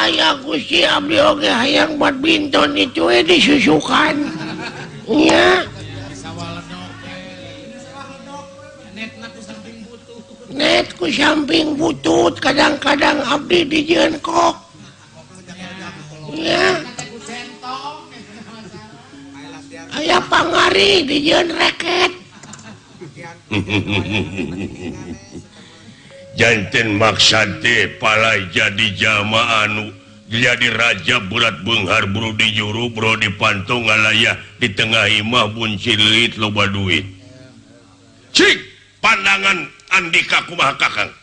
Aya Gusti abdi oge hayang badminton itu disusukan. Nya. Net ku samping butut kadang-kadang abdi dijieun kok. Nya. Aya pangari dijieun reket. Janten maksad teh palai jadi jama anu jadi raja berat beunghar buru di juru bro di pantung ngalayah di tengah imah buncir leuit loba duit. Cik pandangan Andika kumaha Kakang?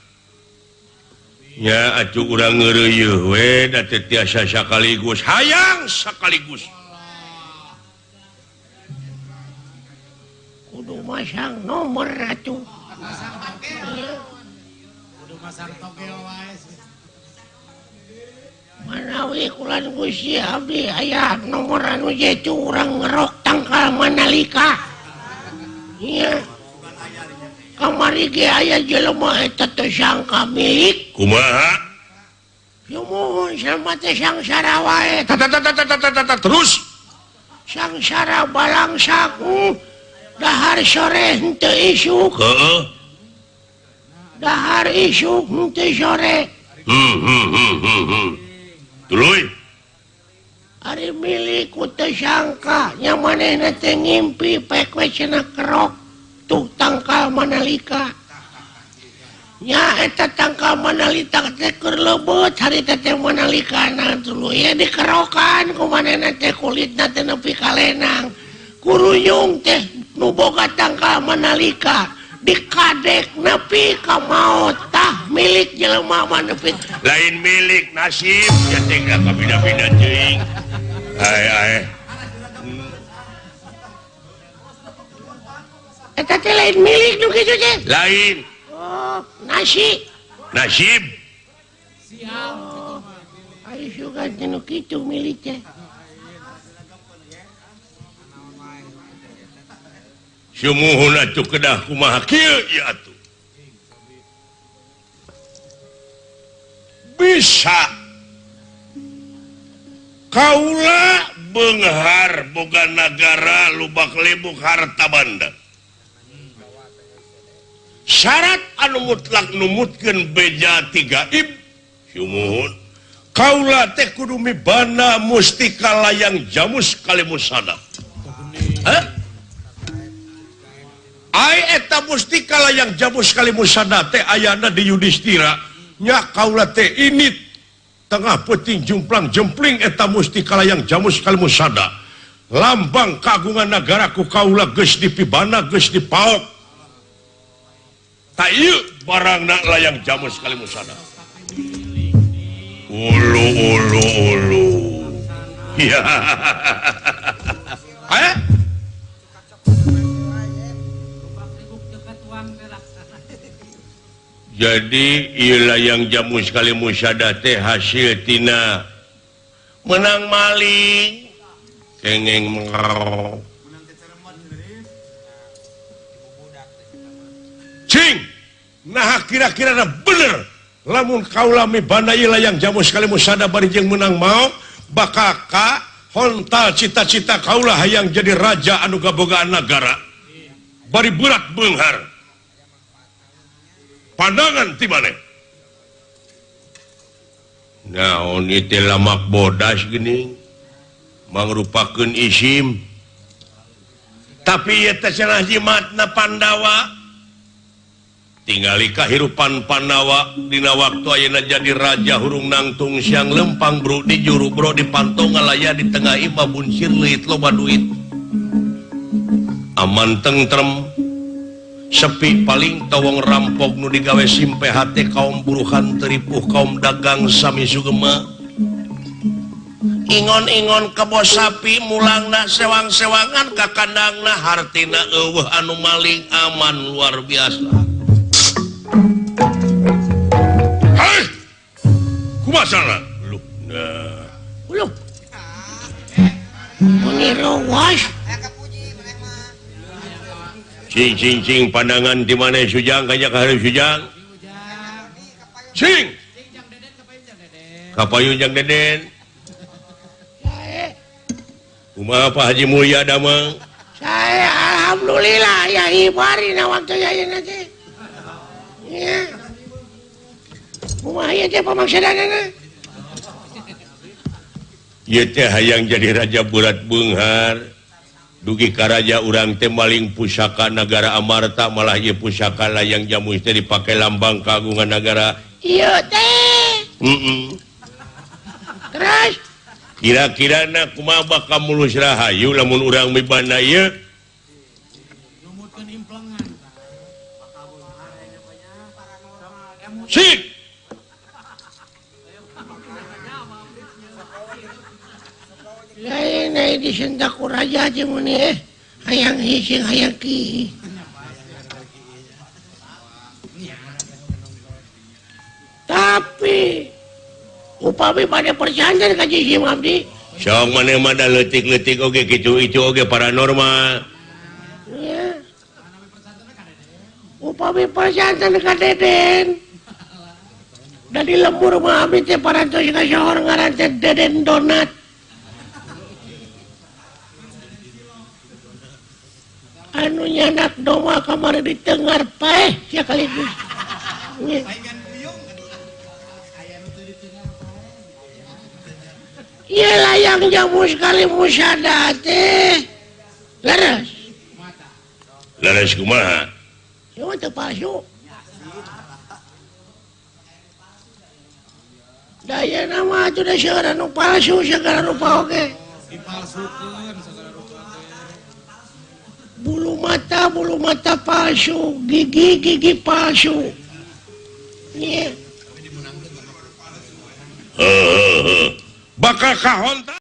Nya atuh urang ngeureuyeuh we da teu tiasa sakaligus hayang sakaligus. Kudu masang nomor atuh. Manawi kulan Gusti abdi aya nomor anu jetu urang ngerok tangkal manalika. Iya. Kamari ge aya jelema eta teu sangka milik. Kumaha? Sumuhun jelema teh sangsara wae. Terus sangsara balangsak dahar sore henteu isuk. Heeh. Dahar isuk henteu sore. Tuluy. Ari milik ku teu sangka nya manehna teh ngimpi pek we cenah kerok tuh tangkal manalika. Nya eta tangkal manalika teh keur leubeut harita teh manalikana tuluy ye dikerokan ku manehna teh kulitna teh nepi ka lenang. Kurunyung teh nu boga tangkal manalika dikadek nepi ka maot tah milik jelema mah nepi lain milik nasib ya teh kabida-bida teuing. Ae ae. Eta teh lain milik nu kitu teh. Lain. Oh, nasib. Nasib. Siap. Oh, ayo sugan teh nu kitu milik teh. Sumuhun atuh kedah kumaha kieu ieu atuh. Bisa kaula beunghar boga nagara lubak libuk harta banda. Syarat anu mutlak numutkeun beja tiga ib sumuhun kaula teh kudu mibana mustika layang jamus kalimusada. Hah? Ai eta mustika layang jamus kalimusada teh ayana di Yudhistira nya kaula teh ini tengah peuting jumplang jempling eta mustika layang jamus kalimusada lambang kagungan nagara ku kaula geus dipibana geus dipaok ta ieu barangna layang jamus kalimusada. Ulu ulu ulu. Ya. Eh? Jadi ieu layang jamus kalimusada teh hasil tina menang maling kengeng mengerok. Cing, nah kira-kira bener lamun kaula mibana ieu layang jamus kalimusada bari jeung menang maok bakal ka hontal cita-cita kaula hayang jadi raja anu gabogaan nagara bari berat beunghar. Pandangan ti maneh. Naon ieu teh lamak bodas geuning mangrupakeun isim. Tapi ieu teh cenah jimatna Pandawa. Tingali kahirupan Pandawa dina waktu ayeuna jadi raja hurung nangtung siang lempang bro di juru bro di pantong ngalaya di tengah imah buncir leuit loba duit. Aman tentrem. Sepi paling tawong rampok nu digawe simpe hate kaum buruhan teripuh kaum dagang sami sugema. Ingon-ingon kebo sapi mulangna sewang-sewangan ka kandangna hartina eueuh anu maling aman luar biasa. Hei! Kumaha salah? Luh, nah. Luh. Muni rawas. Cing cing cing pandangan di mana Sujang kanya ka hareup Sujang. Cing. Kapayun jang Deden. Kumaha Pak Haji Mulya damang? Saya alhamdulillah ya ibari na waktu ayeuna teh. Nya. Kumaha ieu teh pamaksadanana? Ieu teh hayang jadi raja berat beunghar. Dugi ka raja urang teh maling pusaka nagara Amarta malah ieu pusaka layang jamus teh dipake lambang kagungan nagara. Ieu teh. Heeh. Terus kira-kira na kumaha bakal mulus rahayu lamun urang mibana ieu? Numutkeun implengan. Sik. Lain ai disentak ku raja teh mun hayang hising hayang ki. Tapi upami pada perjanjian ka Jim abdi. Sok maneh mah da leutik-leutik oge kitu itu oge paranormal. Ya. Upami perjanjian ka Deden. Da di lembur mah abdi teh parantos ka sohor ngaran teh Deden Donat. Anu nyanak domba kamari di tengar paeh sakaligus. Nya. Iya layang jamu sekali musada teh. Leres. Leres kumaha? Ieu teh palsu. Daya nama atuh da seueur anu palsu segala rupa oge. Dipalsukeun segala rupa teh. Bulu mata palsu, gigi-gigi palsu. Nya. Bakal kahonta.